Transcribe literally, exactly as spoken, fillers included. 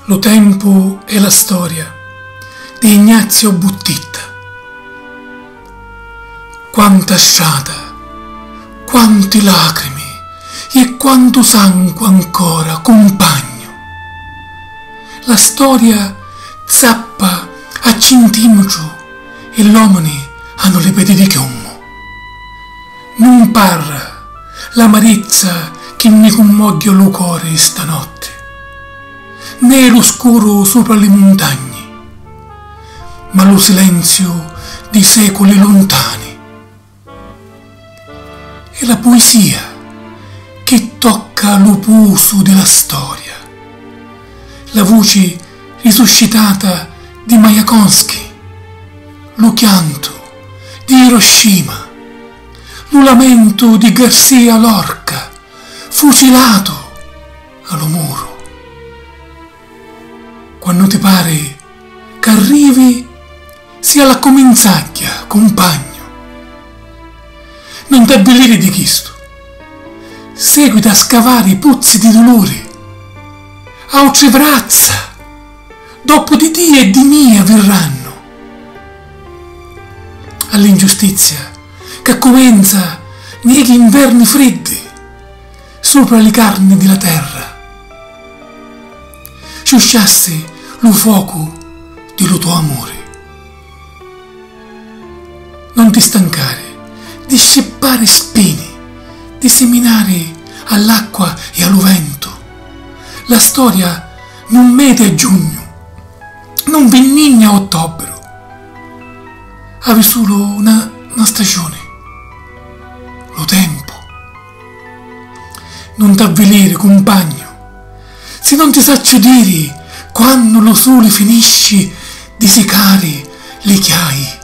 Lu tempu e la storia di Ignazio Buttitta. Quanta strata, quanti lacrimi e quantu sangu ancora, cumpagnu. La storia zappa a centimetru e l'omini hannu li pedi di chiummu. Nun parra l'amarezza chi mi cummogghiu lu cori stanotti, nè lu scuru supra li muntagni, ma lu silenziu di seculi luntani. È la puisia chi tocca lu pusu di la storia, la vuci risuscitata di Mayakovsky, lu chiantu di Hiroshima, lu lamentu di García Lorca, fucilatu a lu muru. Quannu ti pari c'arrivi, si a l'accuminzagghia, cumpagnu. Non t'avviliri di chistu. Seguita a scavari puzzi di duluri. Autri vrazza, doppu di tia e di mia, virrannu. All'ingiustizia, c'accumenza nieghi inverni friddi, supra li carni di la terra. Sciusciassi lu focu di lu to amuri. Non ti stancari di scippari spini, di siminari all'acqua e a lu ventu. La storia nun meti a giugnu, nun vinnigna a ottobbiru. Havi sulu na, na stagiuni, lu tempu. Non t'avviliri, cumpagnu, si non ti sacciu diri quannu lu suli finisci di sicari li chiai.